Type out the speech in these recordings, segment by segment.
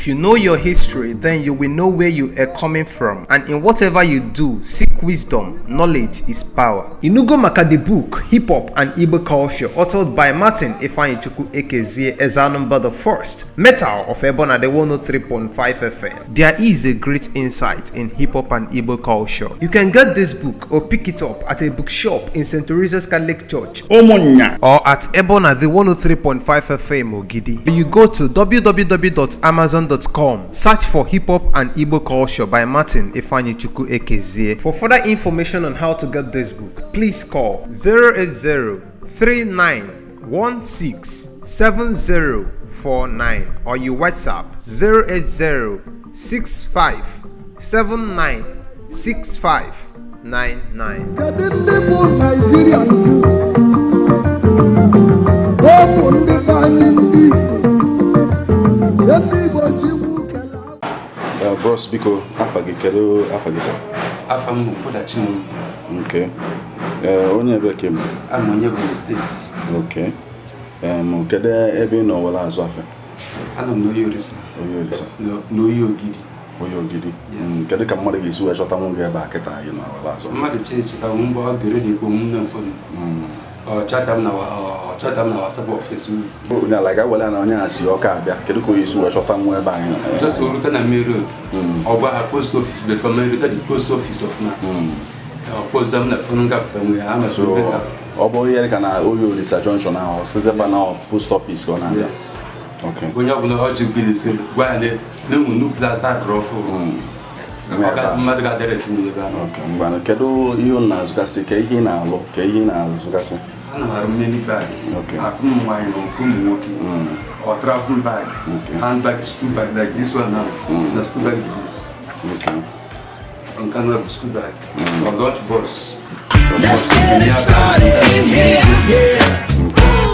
If you know your history, then you will know where you are coming from. And in whatever you do, seek wisdom. Knowledge is power. Inugo maka the book, Hip Hop and Igbo Culture, authored by Martin Ifeanyichukwu Ekezie Ezanumba the First, Metal of Ebona the 103.5 FM. There is a great insight in hip hop and Igbo culture. You can get this book or pick it up at a bookshop in St. Teresa's Catholic Church Ụmụnnya. Or at Ebona the 103.5 FM Ogidi. You go to www.amazon.com, search for Hip Hop and Igbo Culture by Martin Ifeanyichukwu Ekezie. For further information on how to get this book, please call 080 3916 7049 or you WhatsApp 080 65 79 6599. Kedu ndị bụ Naijiria nju? Ọ bụ ndị be anyị, ndị Igbo, ndị Igbo Chikwu kele. Bros, biko, afa gị, kedu afa gị, sir? Afa m bụ Kpọdachi. Okay. Onye ebe ka ị bụ? Abụ m onye Ebonyi Steeti. Okay. Kedu ebe ị nọ were azụ afịa? Anọ m n'Oyi Orisa. Onye Olisa? N'Oyi Ogidi. Onye Ogidi. Kedu ka mmadụ ga-esi wee chọta nwu gị ebe a kịta gị nọ were azụ? Mmadụ cheta mgbe ọ dịrị n'ikpo m na phone. Ọ chata m na WhatsApp or Facebook. Onye ala ga were na onye a si Ọka abịa, kedu ka onye esi wee chọta nwu ebe anyị nọ? Just rute na main road. Ọ gwa ha post office, but come rute the post office ọfụma. Ọ post m na phone ngapụta nwe ya ama. So ọ bụrụ ihe dị ka na Oyi Olisa junction ahụ, sizekwa na post office ka ọ na-abịa? Yes. Okay. Onye ọbụla ọ ji gịnị sị gwa ya na enwe new plaza rụrụ ọfụ. Mmadụ ga-adịrị m ebe ahụ. Okay, ngwanụ, kedu ihe unu na-azụgasị? Ka ihe ị na-alụ, ka ihe ị na-azụgasị? Ana m arụ many bag. Akụ ụmụ nwaanyị na nke ụmụ nwoke. Or travel bag, handbag, school bag like this one now. Na school bag be this. Nke anọ bụ school bag. Or lunch box. Let's get it started in here. Yeah.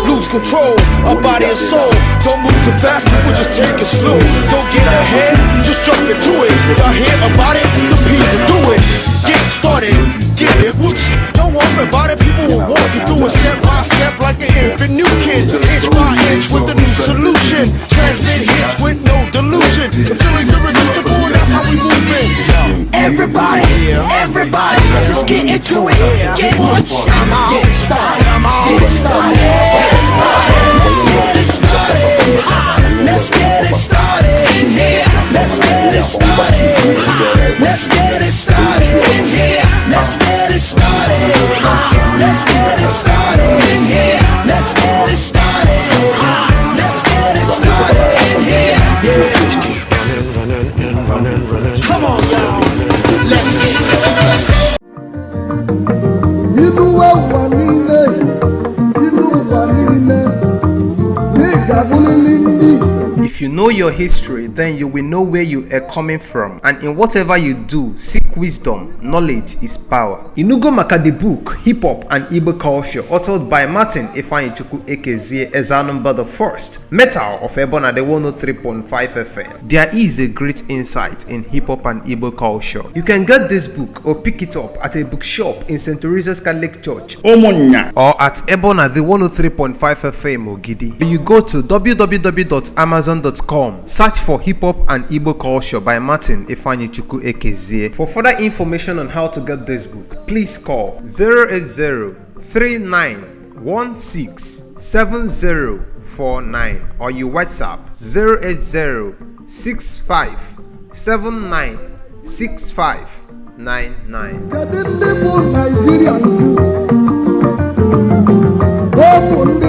Lose control of body and soul. Don't move too fast, people, just take it slow. Don't get ahead, just jump into it. Y'all hear about it? The P's will do it. Get started, get it. Don't worry about it, people will walk you through it step by step like an infant new kid. Inch by inch with the new solution. Transmit hits with no delusion. The feeling's irresistible and that's how we move it. Everybody, everybody, let's get into it. Get what? Get started. Get started. Get started. Let's get it started. Let's get it started in here. Let's get it started. Let's get it started in here. Let's get it started. Let's get it started in here. Let's get it started. Let's get it started in here. Yeah. Come on, y'all. Let's get Iluwe ụwa niile, ilu ụwa niile, na ị ga-abụrịrị ndị Igbo. If you know your history, then you will know where you are coming from. And in whatever you do, seek wisdom. Knowledge is power. Inugo maka the book, Hip Hop and Igbo Culture, authored by Martin Ifeanyichukwu Ekezie Ezanumba the First, Metal of Ebona the 103.5 FM. There is a great insight in hip hop and Igbo culture. You can get this book or pick it up at a bookshop in St. Teresa's Catholic Church Ụmụnnya. Or at Ebona the 103.5 FM Ogidi. You go to www.amazon.com, search for Hip Hop and Igbo Culture by Martin Ifeanyichukwu Ekezie. For further information on how to get this book, please call 080 3916 7049 or you WhatsApp 080 65 79 6599. Kedu ndị bụ Naijiria nju? Ọ bụ ndị